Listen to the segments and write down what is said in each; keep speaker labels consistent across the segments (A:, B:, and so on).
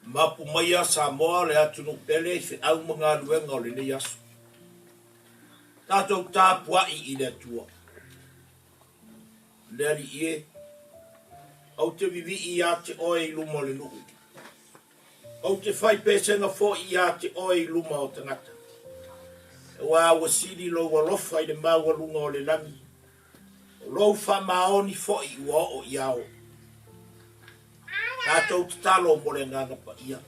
A: Mapu maia Samoa le atunuu pele i feau ma galuega o lenei aso. Tatou tapuai i le Atua. Le Alii e, ou te vivii ia te oe i luma o le nuu. Ou te fai pesega foi ia te oe i luma o tagata. Aua ua sili lou alofa i le maualuga o le lagi, o lou faamaoni foi ua oo i ao. Tatou tatalo mo le Agaga Paia.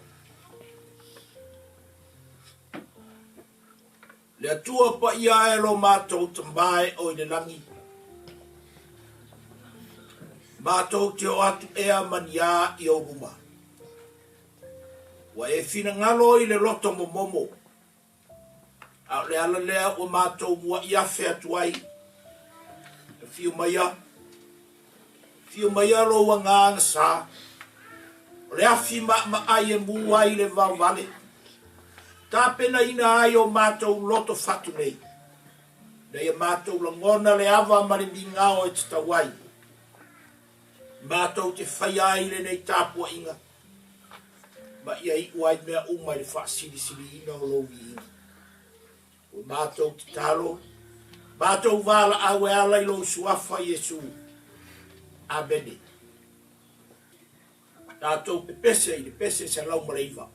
A: Le Atua paia e lo matou Tama e o i le lagi, matou te o atu ea ma ni a i ou luma. Ua e finagalo i le loto momomo, a o le ala lea ua matou mua'i afe atu ai. Afio maia, afio maia lou agaga sa, o le afi maamaai e mu ai le vaovale, tapenaina ai o matou loto fatu nei, ina ia matou lagona le ava ma le migao e tatau ai. Matou te faia ai lenei tapuaiga, ma ia iu ai mea uma i le faasilisiliina o lou viiga. Ua matou tatalo, matou valaau e ala i lou suafa Iesu. Amene. Tatou pepese i le pese 109.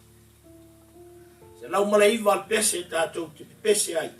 A: 109 le pese tatou te pepese ai.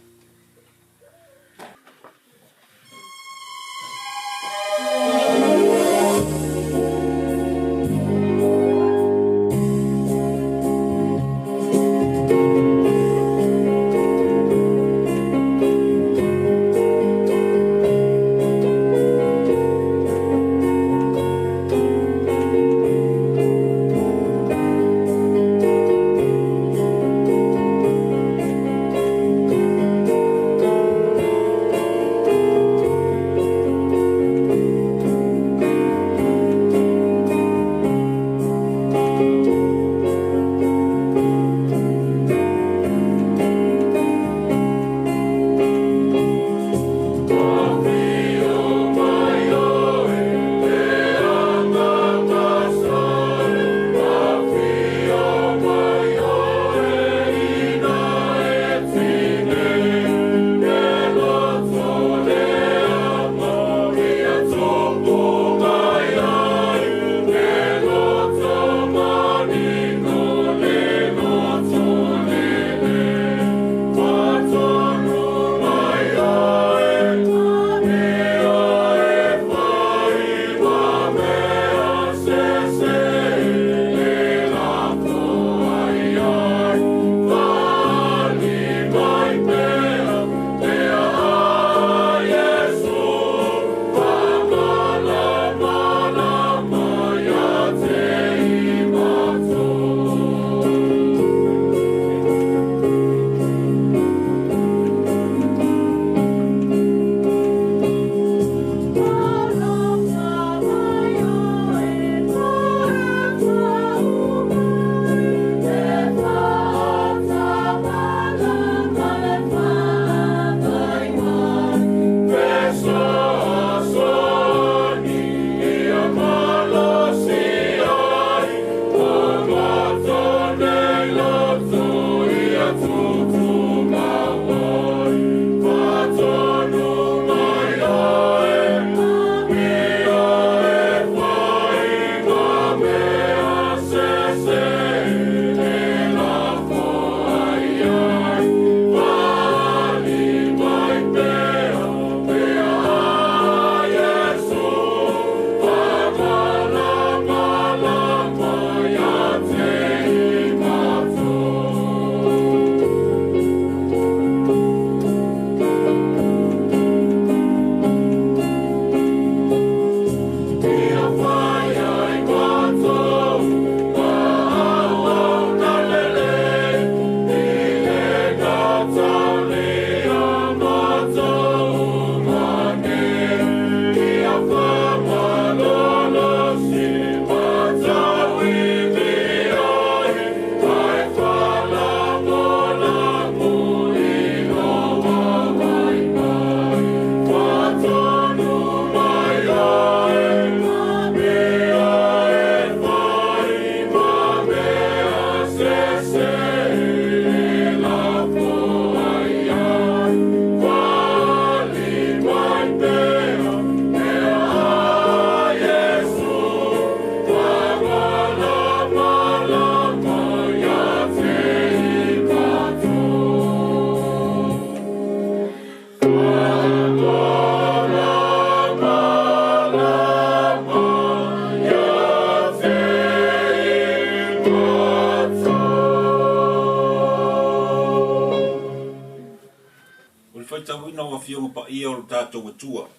B: Paia o lo tatou Atua.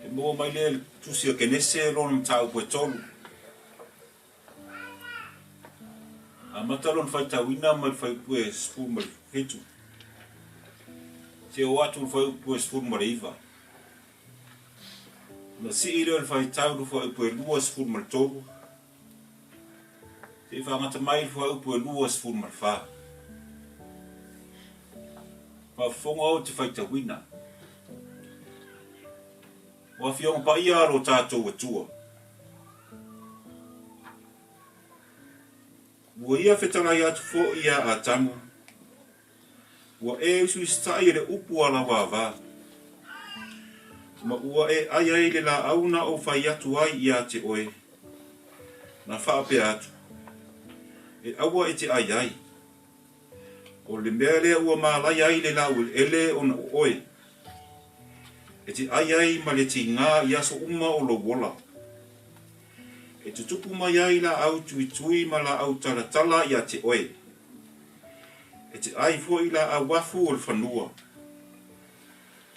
B: E maua mai lea i le Tusi a Kenese lona mataupu e tolu. Amata lona faitauina mai le fuaiupu e 17 seia oo atu i le fuaiupu e 19. Ona sii lea o le faitau i le fuaiupu e 23 seia faagata mai i le fuaiupu e 24. Faafofoga ou te faitauina. O Afioga Paia a lo tatou Atua. Ua ia fetalai atu foi ia Atamu, Ua e usuisitai e le upu a lau ava, ma ua e ʻai ai i le lāʻau na ou fai atu ai iā te oe, na faapea atu, E aua e te ʻai ai. O le mea lea ua mālaia ai le laueleele ona o oe, e te ʻai ai ma le tigā i aso uma o lou ola. E tutupu mai ai lāʻau tuitui ma lāʻau talatala iā te oe. E te ʻai foi lāʻau afu o le fanua.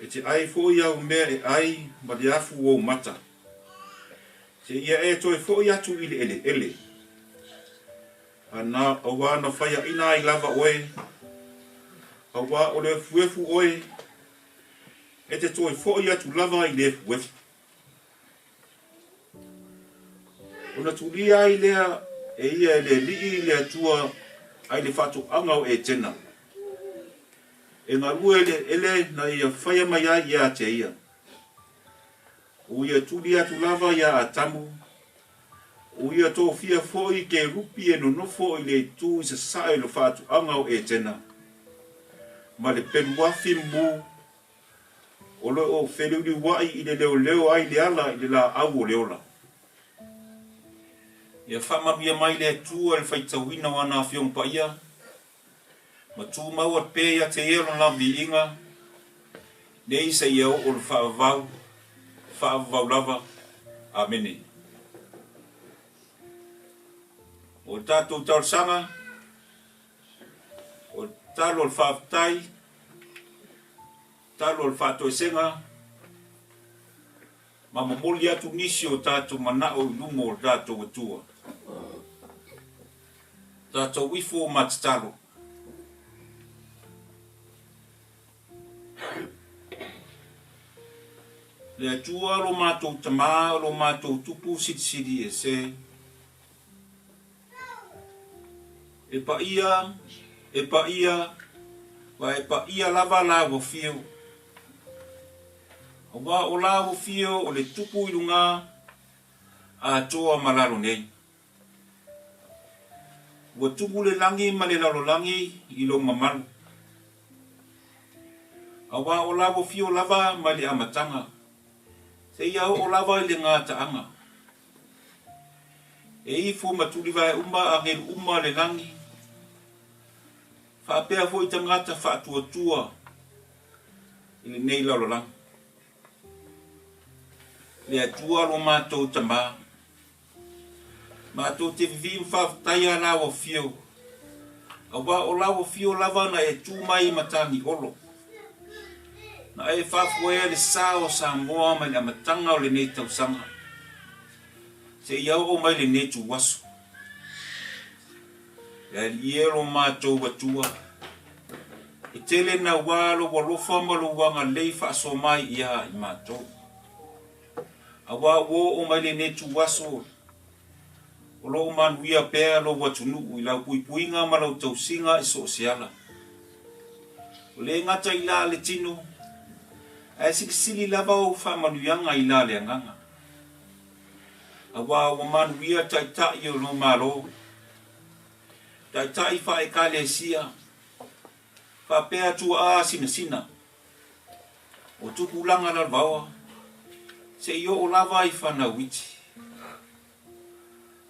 B: E te ʻai foi au mea e ʻai ma le afu o ou mata. Seia e toe foi atu i le eleele. A na, auā na faiaʻina ai lava oe, auā o le efuefu oe, e te toe foi atu lava i le efuefu. Ona tulia ai lea e ia e le Alii le Atua ai le faatoaga o Etena, e galue eleele na ia faia mai ai ia te ia. Ua ia tuli atu lava iā Atamu, ua ia tofia foi kerupi e nonofo i le itu i sasae o le faatoaga o Etena, ma le pelu afi mumu O lo o feliuliuai i le leoleo ai le ala i le laau o le ola. Ia faamanuia mai le Atua i le faitauina o ana Afioga Paia, ma tumau atu pea ia te ia lona viiga, nei seia oo le faavavau, faavavau lava. Amene. O le tatou talosaga, o le talo o le faafetai, talo o le faatoesega, ma momoli atu nisi o tatou manao i luma o le tatou Atua. Tatou ifo ma tatalo. Le Atua lo matou Tamā, lo matou Tupu Silisili Ese. E paia, e paia, wa e paia lava lāua whio. Auā o lāua whio o le tupu i lugā, atoa ma lalo nei. Ua tupu le lagi ma le lalolagi i lou mamalu. Auā o lāua whio lava mai le amataga, seia oo lava i le gataaga. E ifo ma tulivae uma agelu uma le lagi, faapea foi tagata faatuatua i lenei lalolagi. Le Atua lo matou Tamā, matou te vivii ma faafetaia lau Afio, auā o lau Afio lava na e tu mai i Matagiolo, na e faafoea le sa o Samoa mai le amataga o lenei tausaga. Seia oo mai lenei ituaso. Le Alii e lo matou Atua, e tele nauā lou alofa ma lou agalelei faasoa mai ia i matou. Auā ua oo mai lenei ituaso, o lo o manuia pea lou atunuu i lau puipuiga ma lau tausiga i so o se ala. Ua le gata i la le tino, ae silisili lava ou faamanuiaga i la le agaga. Auā ua manuia taitai o lou Malo, taitai faaekalesia, faapea tuaa sinasina, o tupulaga lalovaoa, seia oo lava i fanau iti.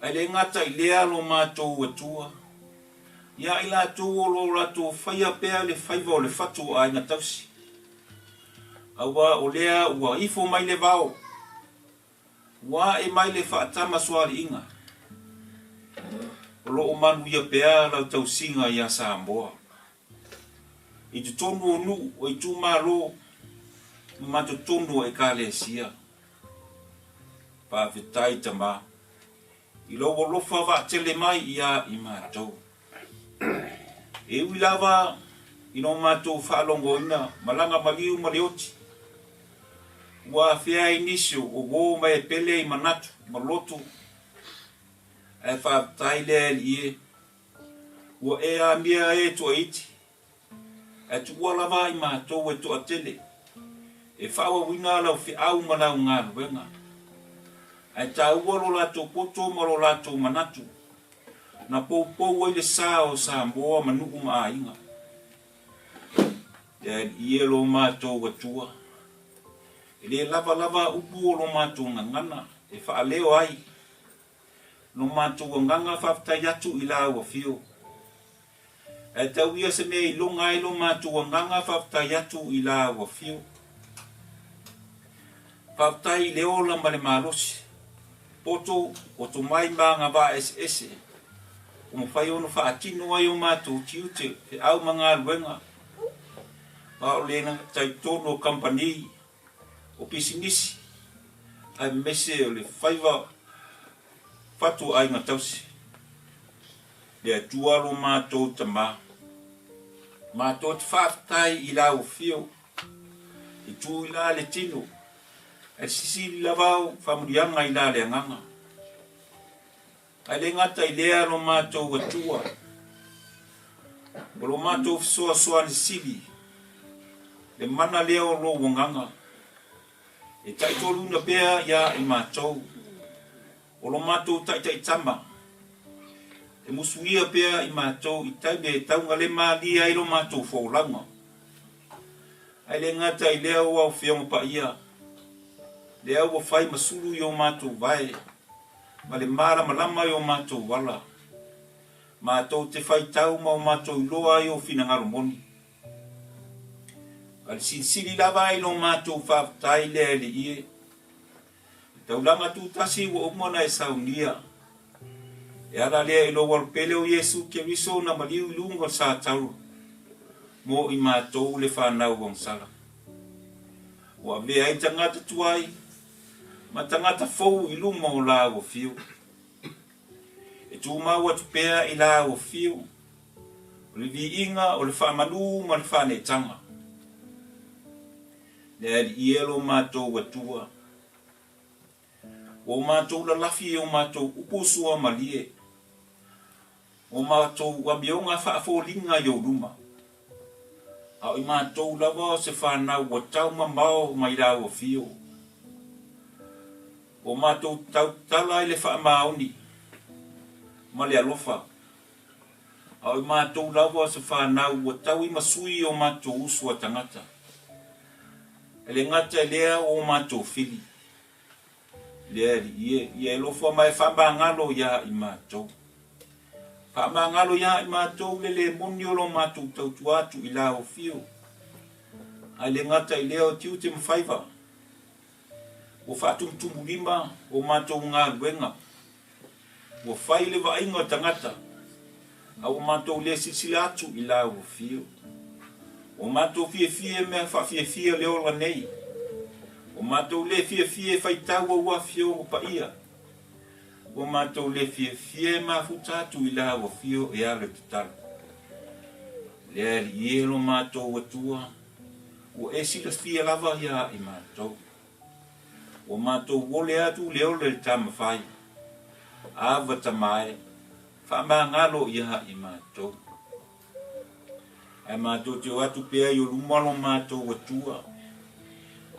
B: Ae le gata i lea lo matou Atua, ia i latou o lo o latou faia pea le faiva o le fatu o aiga tausi, auā o lea ua ifo mai le vao, Ua ae mai le faatama soaliiga. O lo o manuia pea lau tausiga iā Samoa. i totonu o nuu, o itumalo ma totonu o Ekalesia. Faafetai Tama i lou alofa vaatele mai iā i matou. E ui lava i lo matou faalogoina malaga maliu ma le oti, ua afea ai nisi o uō ma e pele i manatu ma loto, ae faafetai le Alii e, ua e amia e toaiti, ae tuua lava i matou e toatele, e faaauauina lau feau ma lau galuega. Ae taua lo latou poto ma lo latou manatu, na poupou ai le sa o Samoa ma nuu ma aiga. Le Alii e lo matou Atua, e le lava lava upu o lo matou gagana e faaleo ai lo matou agaga faafetai atu i lau afio. Ae tau ia se mea iloga ai lo matou agaga faafetai atu i lau afio. Faafetai i le ola ma le malosi, poto o tomai ma agavaa eseese, ua mafai ona faatino ai o matou tiute, feau ma galuega, ma o le gata i totonu o kamupani, o pisinisi, aemaise o le faiva fatuaiga tausi. Le Atua lo matou Tama, matou te faafetai i lau afio, i tu i la le tino, ae sisili lava au faamanuiaga i la le agaga. Ae le gata i lea lo matou Atua, o lo matou fesoasoani sili, le mana lea o lou agaga, e taitoluina pea iā i matou, o lo matou taitaitama, e musuia pea i matou i taimi e taugalemalie ai lo matou folauga. Ae le gata i lea o Afioga Paia, lea ua fai ma sulu i o matou vae, ma le malamalama i o matou ala, matou te faitau ma o matou iloa ai o finagalo moni. A le silisili lava i lo matou faafetai le Alii e, le taulaga tutasi ua uma ona e saunia, e ala lea i lou alopele o Iesu Keriso na maliu i luga o le satauro, mo i matou le fanau agasala. Ua avea ai tagata tuai ma tagata fou i luma o lau afio. E tumau atu pea i lau afio, o le viiga, o le faamalū ma le faaneetaga. Le Alii e lo matou Atua, ua o matou lalafi i o matou upu suamalie, o matou amioga faafoliga i ou luma, a o i matou lava o se fanau ua taumamao mai lau afio. Ua matou tautala i le faamaoni ma le alofa, a o i matou lava o se fanau ua tauimasui o matou uso a tagata. E le gata i lea ua o matou fili, Le Alii e, ia e alofa ma e faamagalo iā i matou. Faamagalo iā i matou le lē moni o lo matou tautua atu i lau afio. Ae le gata i lea o tiute ma faiva, ua faatumutumulima o matou galuega, ua fai le vaaiga o tagata, a ua matou le silasila atu i lau afio. Ua matou fiafia i mea faafiafia le ola nei. Ua matou le fiafia e faitau ou afioga paia. Ua matou le fiafia e mafuta atu i lau afio e ala i tatalo. Le Alii e lo matou Atua, ua e silafia lava iā i matou. Ua matou ole atu le ola i le tamafai. Ava tama e, faamagalo iā i matou. Ae matou te o atu pea i o luma lo matou Atua,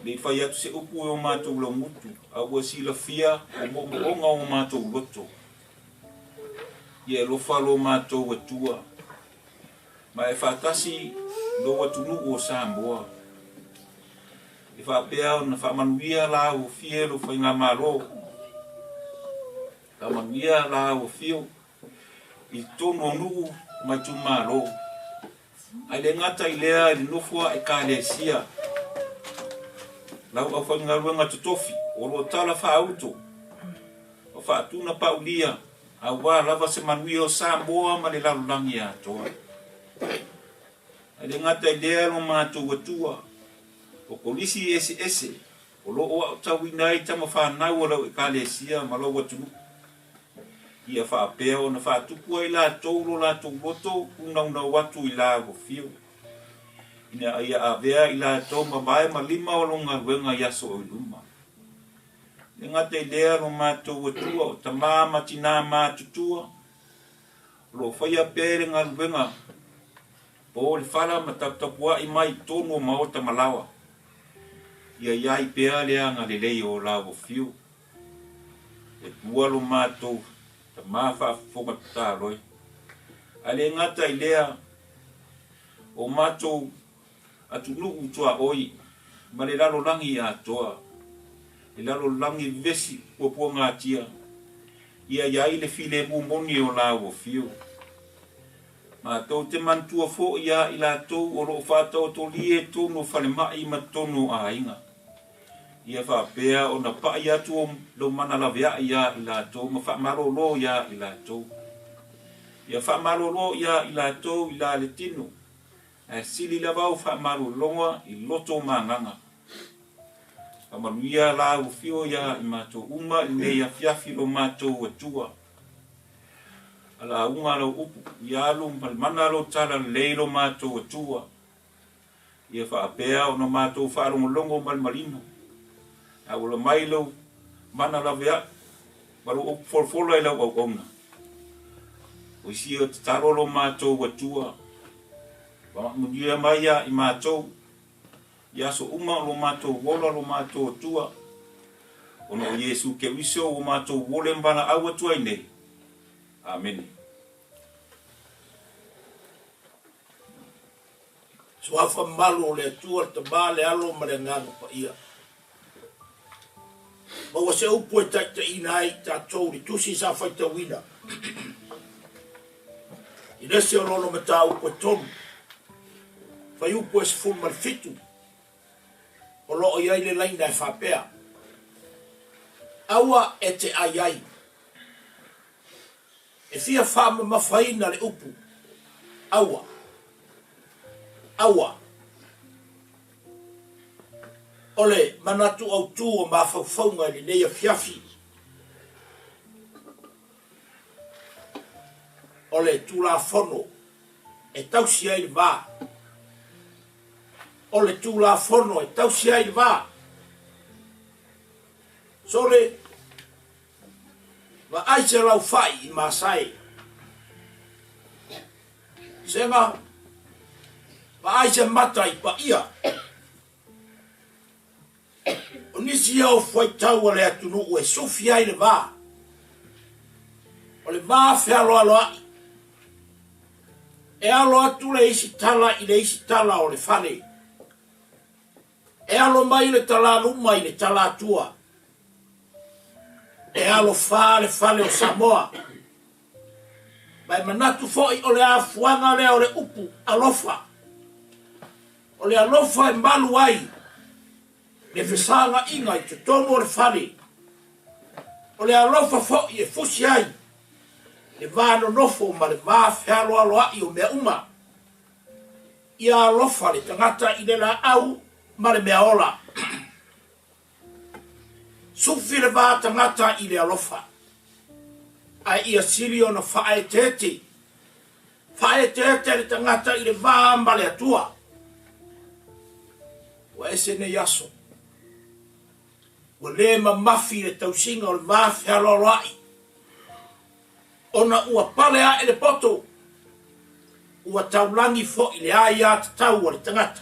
B: ne i fai atu se upu i o matou laugutu, a ua silafia o moomooga o matou loto. Ia e alofa lo matou Atua, ma e faatasi lou atunuu o Samoa. E faapea ona faamanuia lau afio e lou faigamalo, faamanuia lau afio i totonu o nuu ma itumalo. Ae le gata i lea i le nofo a Ekalesia, lau aufaigaluega totofi o lo o tala faauto ma faatuna paulia aua lava se manuia o Samoa ma le lalolagi atoa. Ae le gata i lea lo matou Atua, o kolisi eseese o lo o aotauina ai tama fanau a lau Ekalesia ma lou atunuu, ia faapea ona faatupu ai latou lo latou loto punaunau atu i lau afio, ina ia avea i latou ma vae ma lima o lou galuega i aso o i luma. E le gata i lea lo matou Atua, o tama ma tinā matutua, O lo o faia pea le galuega po le fala ma taputapua'i mai i totonu o maota ma laoa, ia i ai pea le agalelei o lau afio. E pua lo matou tama faafofoga tatalo e. Ae le gata i lea, o matou atunuu tuaoi ma le lalolagi atoa, le lalolagi vevesi puapuagatia, ia i ai le filemu moni o lau afio. Matou te manatua foi iā i latou o lo o faataotolia i totonu o falemai ma totonu o aiga, ia faapea ona pai atu o lou mana laveai iā i latou ma faamalolo iā i latou. Ia faamalolo iā i latou i la le tino, ae sili lava au faamalologa i loto ma agaga. Faamanuia lau afio iā i matou uma i lenei afiafi lo matou Atua. A lauga lau upu, ia alu ma le mana lou tala lelei lo matou Atua. Ia faapea ona matou faalogologo ma le malino. Ae ua mai lou mana laveai ma lou upu folafola i lau auauna. O isi o tatalo lo matou Atua, faamanuia mai ia i matou i aso uma o lo matou ola lo matou Atua, ona o Iesu Keriso ua matou ole ma valaau atu ai nei. Amene.
A: Suafa mamalu o le Atua, le Tama, le Alo ma le Agaga Paia. Maua se upu e taitaiina ai i tatou i le tusi sa faitauina i le ese o lona mataupu e tolu, fuaiupu e 17, o lo o i ai le laina e faapea, Aua e te ai ai. E fia faamamafaina le upu, aua. Aua. O le manatu autū o mafaufauga i lenei afiafi, o le Tulafono e tausi ai le va. O le Tulafono e tausi ai le va. Sole, vaai se laufai i Masae. Sega, vaai se mata i Paia. O nisi ia o fuaitau a le atunuu e sufi ai le va. O le va fealoaloai. E alo atu le isi tala i le isi tala o le fale. E alo mai le talaluma i le talatua. E alofā le fale o Samoa. Ma e manatu foi o le afuaga lea o le upu alofa. O le alofa e malu ai le fesaga'iga i totonu o le fale. O le alofa foi e fusi ai le va nonofo ma le va fealoaloa'i o mea uma. Ia alofa le tagata i le laau ma le mea ola. Sufi le va tagata i le alofa, ae ia sili ona faaeteete. Faaeteete le tagata i le va ma le Atua. Ua ese nei aso. Ua le mamafi le tausiga o le va fealoaloa'i, ona ua pale ae le poto, ua taulagi foi le aiatatau a le tagata.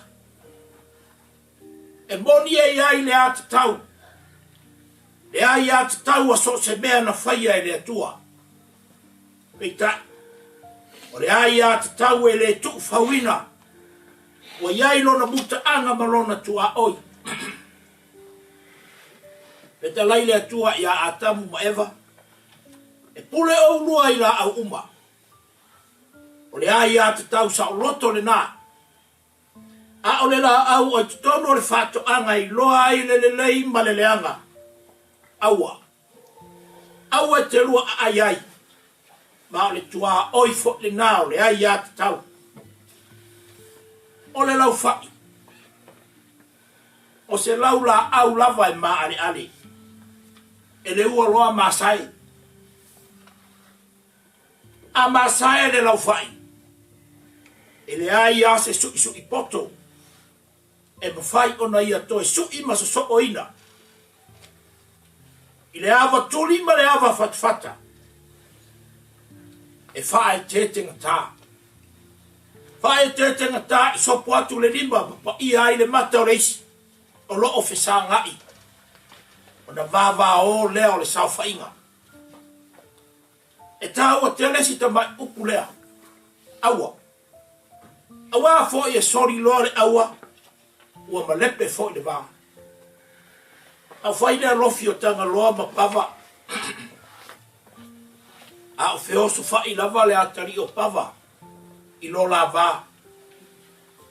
A: E moni e i ai le atatau, le aiatatau a so o se mea na faia e le Atua. Peitai, o le aiatatau e le tuufauina, ua i ai lona mutaaga ma lona tuaoi. Fetalai le Atua iā Atamu ma Eva, E pule ʻoulua i lāʻau uma. O le aiatatau saoloto lenā. A o le lāʻau o i totonu o le faatoaga e iloa ai le lelei ma le leaga, aua. Aua e te lua aai ai, ma o le tuaoi foi lenā o le aiatatau. O le laufai, o se laulaau lava e maaleale, e le ua loa masae. A masae le laufai, e leai lava se suʻisuʻi poto e mafai ona ia toe suʻi ma sosooina i le ava tuli ma le ava fatafata e faaeteetegatā. Faaeteetegatā i sopo atu le lima ma paia ai le mata o le isi o lo o fesagaʻi ona vavaō lea o le saofaiga. E taua tele si tamai upu lea, aua. Auā foi e soli loa le aua, ua malepe foi le va. A fai le alofi o Tagaloa ma Pava, a o feosofaʻi lava le atalii o Pava i lo la va.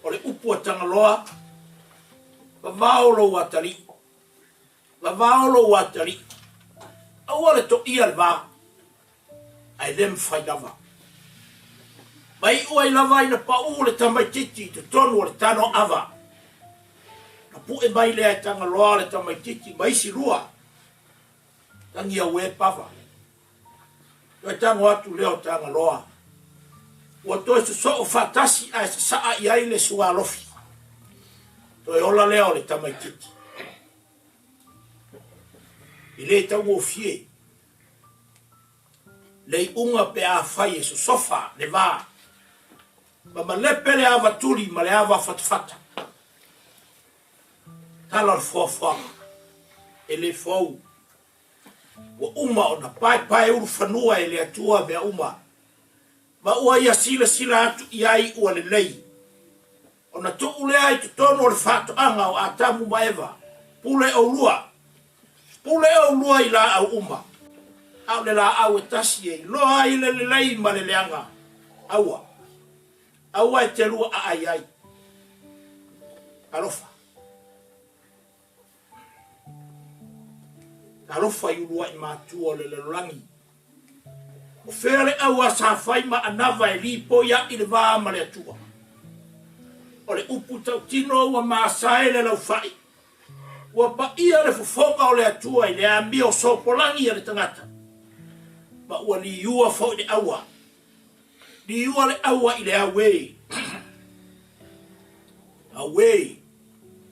A: O le upu a Tagaloa, Vavao lou atalii, vavao lou atalii, aua le toʻia le va. Ae le mafai lava. Ma iu ai lava ina paʻū le tamaitiiti i totonu o le tano ava. Na puʻe mai lea e Tagaloa le tamaitiiti ma isi lua. Tagi auē Pava. Toe tago atu lea o Tagaloa. Ua toe sosoo faatasi ae sasaa i ai le sualofi. Toe ola lea o le tamaitiiti. E le taugofie. Le iuga pe afai e sosofa le va ma malepe le ava tuli ma le ava fatafata. Tala o le foafoaga e le fou, ua uma ona paepae ulufanua e le Atua mea uma, ma ua ia silasila atu i ai ua lelei. Ona tuu lea i totonu o le faatoaga o Atamu ma Eva, Pule oulua, pule oulua i laau uma, a o le laau e tasi e iloa ai le lelei ma le leaga, aua, aua e te lua aai ai. Talofa. Talofa i uluai matua o le lalolagi. O fea le ʻau a sa fai ma anava e lipoi aʻi le va ma le Atua? O le upu tautino ua masae le laufaʻi. Ua paia le fofoga o le Atua i le amio sopolagi a le tagata, ma ua liua foi le ʻaua. Liua le ʻaua i le auē. Auē!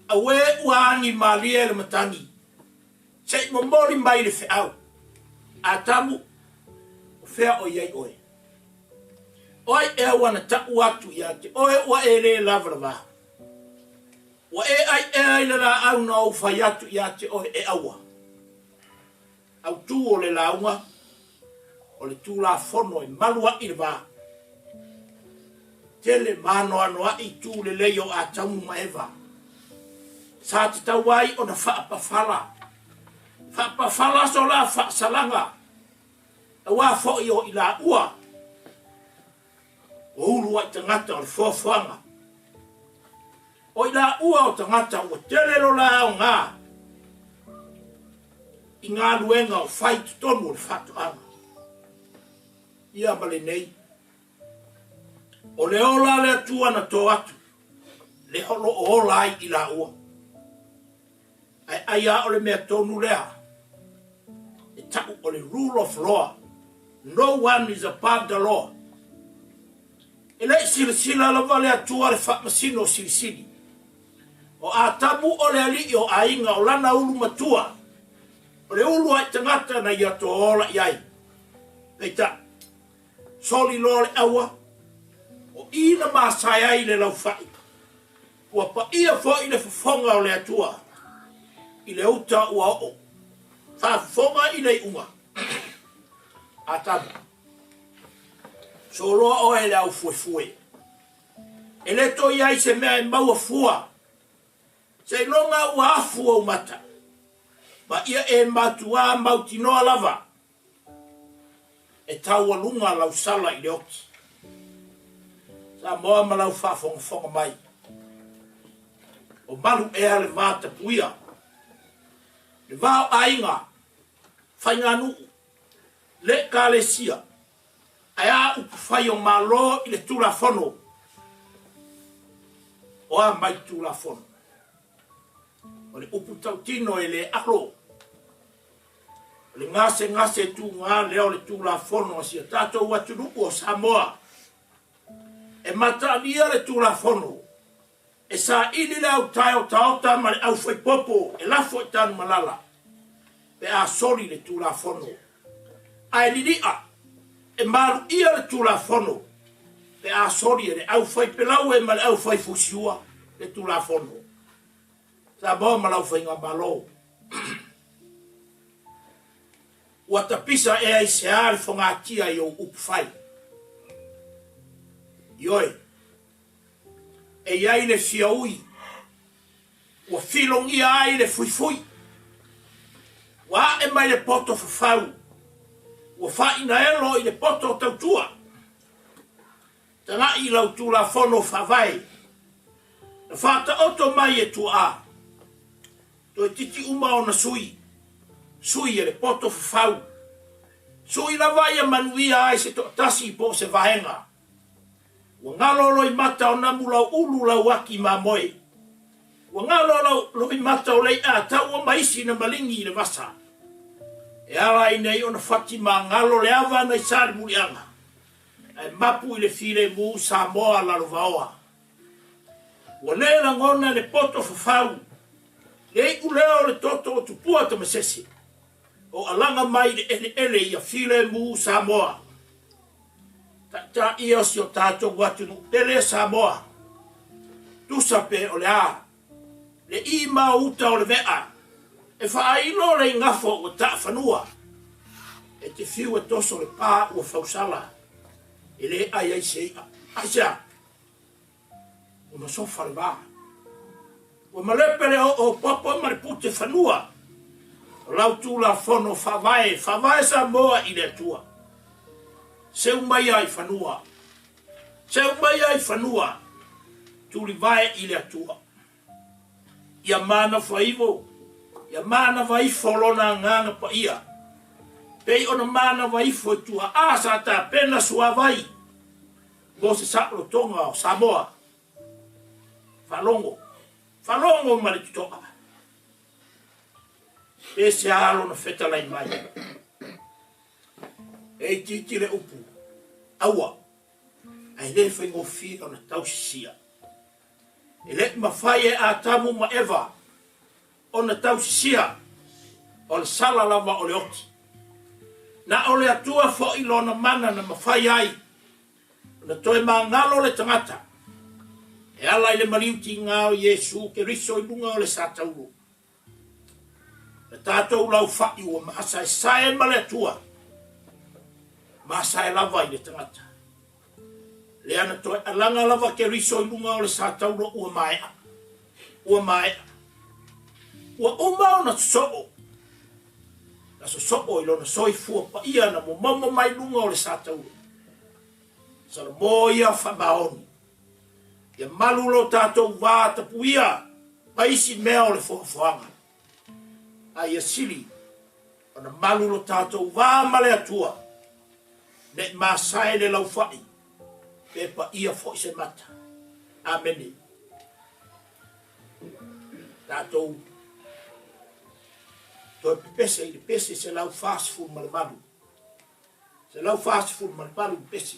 A: Auē ua agi malie le matagi. Se i momoli mai le feau. Atamu, o fea o i ai oe? O ai ea ua na taʻu atu iā te oe ua e lē lavalava? Ua e ʻai ea i le lāʻau na ou fai atu iā te oe e ʻaua? Autū o le lauga, o le Tulafono e malu aʻi le va. Tele mānoanoaʻi tū lelei o Atamu ma Eva. Sa tatau ai ona faapafala. Faapafala so la faasalaga, auā foʻi o i laua o uluaʻi tagata o le foafoaga. O i laua o tagata ua tele lo la aoga i galuega o fai i totonu o le faatoaga. Ia ma lenei, o le ola a le Atua na tō atu, le o lo o ola ai i laua. Ae ai a o le mea tonu lea e taʻu o le rule of law, no one is above the law. E le i silasila lava le Atua le Faamasino Silisili. O Atamu o le alii o aiga o lana ulu matua, o le ulu ai tagata na ia toola i ai. Peitai, soli loa le aua, o i na masae ai le laufaʻi. Ua paia foi le fofoga o le Atua i le uta ua oo, faafofoga i le iuga. Atamu, soloa oe le aufuefue. E le toe i ai se mea e maua fua, seiloga ua afu ou mata, ma ia e matuā mautinoa lava e taualuga lau sala i le oti. Samoa ma lau faafogafoga mai, o malu ea le va tapuia, le va o aiga, faiganuu, le Ekalesia, ae a upu fai o Malo i le Tulafono. O a mai Tulafono? O le upu tautino e le alo. O le gasegase tuga lea o le Tulafono a si a tatou atunuu o Samoa. E mataalia le Tulafono, e saili le autae otaota ma le aufaipopo e lafo i Tanumalala pe a soli le Tulafono. Ae lili'a, e maluia le Tulafono pe a soli e le aufaipelaue ma le aufaifusiua le Tulafono. Samoa ma lau faigamalo. Ua tapisa ea i se a le fogatia i ou upu fai? Ioe, e i ai le fiaui ua filogia ai le fuifui, ua a'e mai le poto fafau, ua fa'inaelo i le poto tautua. Taga'i i lau Tulafono Faavae na faataoto mai e tuaa, toeitiiti uma ona sui, sui e le poto fafau, sui lava ia manuia ai se toatasi po o se vaega. Ua galo loimata o namu lauulu lauaki mamoe. Ua galo loimata o lei'a taua ma isi na maligi i le vasa. E ala ai nei ona fati magalo le ava nai Salemuliaga, ae mapu i le filemu Samoa lalovaoa. Ua le lagona e le poto fafau le iu lea o le toto o Tupua Tamasese o alaga mai i le eleele ia filemu Samoa. Taitai ia si o tatou atunuu pele Samoa. Tusa pe o le a le ima o uta o le vea e faailo le igafo ua taafanua, e te fiu e toso le pa ua fausala e le ai ai se i'a. Aisea? Ua masofa le va. Ua malepe le oo popo ma le pute fanua. O lau Tulafono Faavae, faavae Samoa i le Atua. Seu maia i fanua. Seu maia i fanua. Tulivae i le Atua. Ia manava ivo, ia manava ifo lona agaga paia. Pei ona manava ifo i tuaa sa tapena suavai mo se saolotoga o Samoa. Faalogo, faalogo ma le totoa. Pe se a lona fetalai mai. E itiiti le upu, aua, ae le faigofie ona tausisia. E le'i mafai e Atamu ma Eva ona tausisia, o le sala lava o le oti. Na o le Atua fo'i lona mana na mafai ai ona toe magalo le tagata e ala i le maliu tiga o Iesu Keriso i luga o le satauro. Na tatou laufa'i ua masaesae ma le Atua, masae lava i le tagata. Lea na toe alaga lava Keriso i luga o le satauro ua maea. Ua maea. Ua uma ona sosoo. Na sosoo i lona soifua paia na momomo mai luga o le satauro. Salamo ia faamaoni. Ia malu lo tatou va tapuia ma isi mea o le foafoaga. A ia sili ona malu lo tatou va ma le Atua. Ne'i masae le laufa'i pe paia fo'i se mata. Amene. Tatou toe pepese i le pese 148. 148 pese.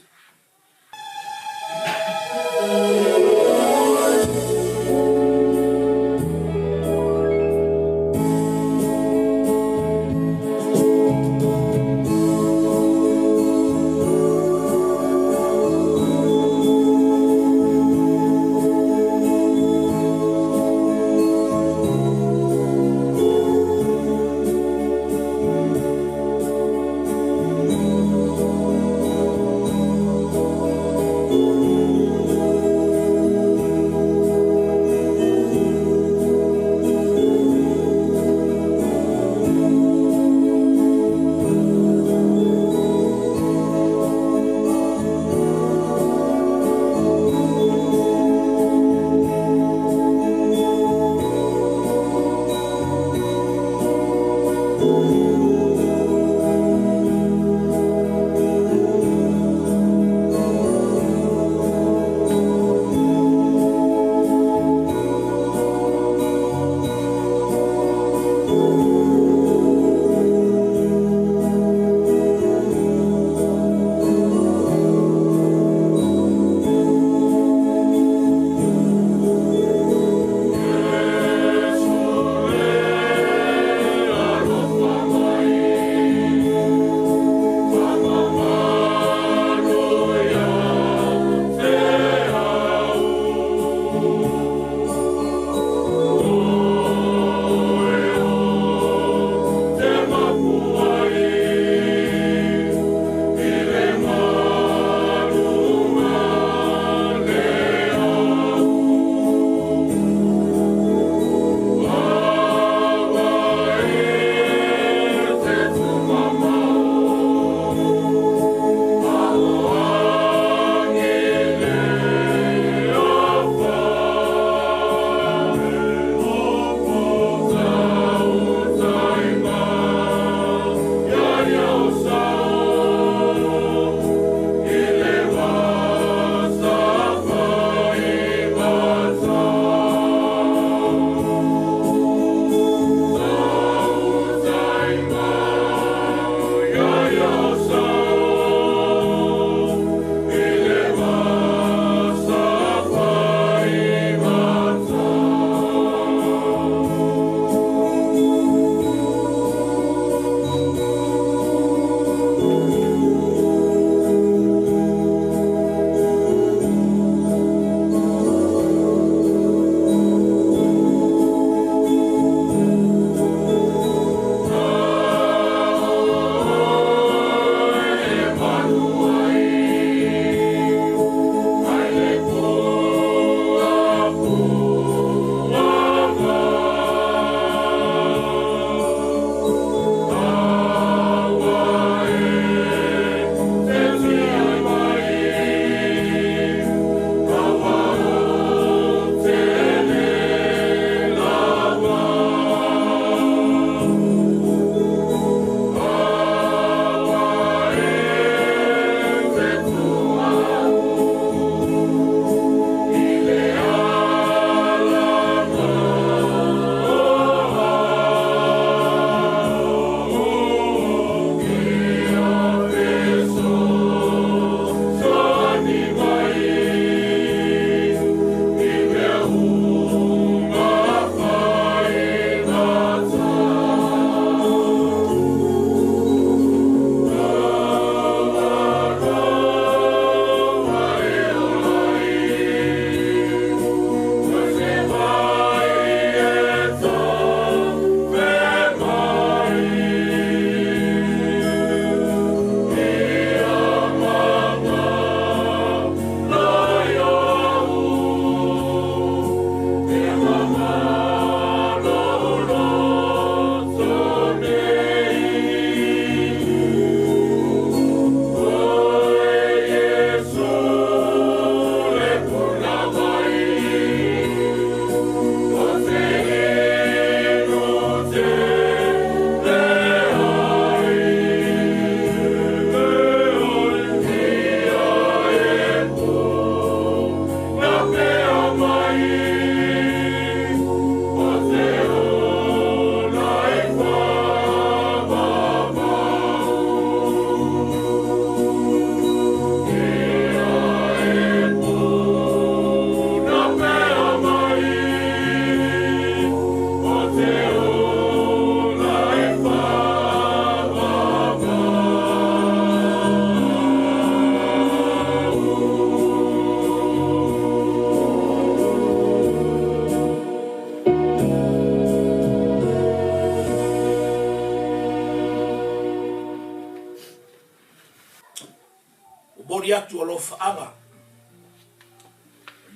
A: momoli atu alofaaga o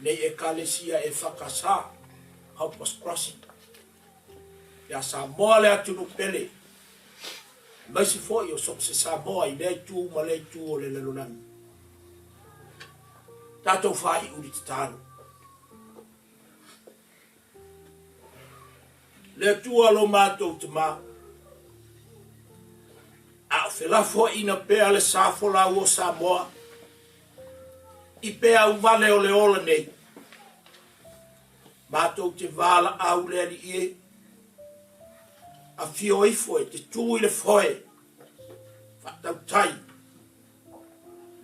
A: lenei Ekalesia EFKS Helper's Crossing ia Samoa le atunuu pele, aemaise foi o so o se Samoa i lea itu ma lea itu o le lalolagi. Tatou faaiu i le tatalo. Le Atua lo matou Tama, a o felafoaiina pea le sa folau o Samoa i peau vale o le ola nei, matou te valaau le Alii e, afio ifo e te tu i le foe, faatautai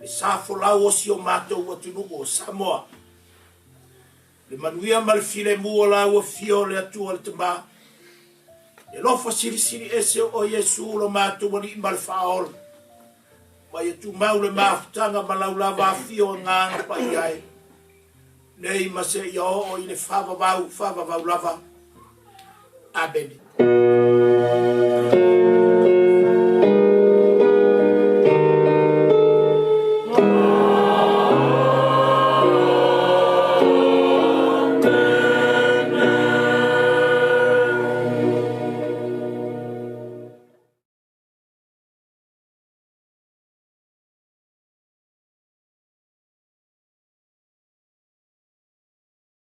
A: le sa folau o si o matou atunuu o Samoa. Le manuia ma le filemu o lau Afio o le Atua le Tama, le alofa silisili ese o Iesu lo matou Alii ma le Faaola, ma ia tumau le mafutaga ma lau lava afio Agaga Paia e, nei ma seia oo i le faavavau faavavau lava. Amene.